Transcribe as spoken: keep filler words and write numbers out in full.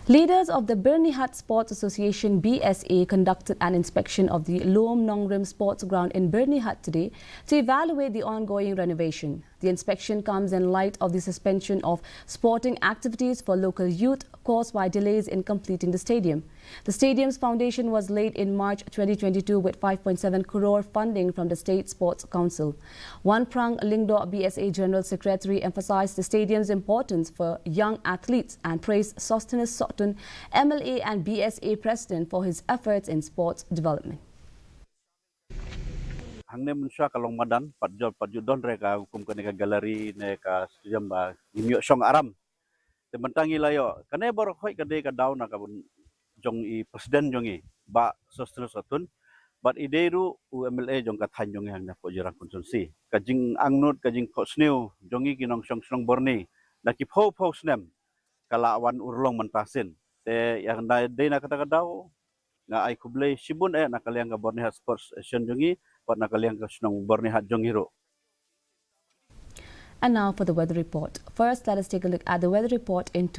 Leaders of the Byrnihat Sports Association, B S A, conducted an inspection of the Lom Nongrim Sports Ground in Byrnihat today to evaluate the ongoing renovation. The inspection comes in light of the suspension of sporting activities for local youth caused by delays in completing the stadium. The stadium's foundation was laid in March twenty twenty-two with five point seven crore funding from the State Sports Council. Wanprang Lyngdoh, B S A General Secretary, emphasized the stadium's importance for young athletes and praised Sosthenes Sohtun, M L A and B S A President, for his efforts in sports development. Hangne mynshuwa ka long madan, pat jot pat jot don re ka kum kane ka gallery ne ka stadium ba ngim ïoh shong aram. Te mynta ngi la ïoh, kane baroh khoit ka dei ka daw na ka bun jong i president jong i, Bah Sosthenes Sohtun, bad i dei ruh u M L A jong ka thaiñ jong i hangne hapoh Jirang constituency. Ka jingangnud, ka jingphohsniew jong i ki nongshong shnong Byrni na ki phew phew snem ka la wan urlong mynta sien. Te ïa ka dei na kata ka daw nga ai khublei shibun eh na ka liang ka Byrnihat Sports Association jong i, bad na ka liang ka shnong Byrnihat jong i ruh. And now for the weather report. First, let us take a look at the weather report in two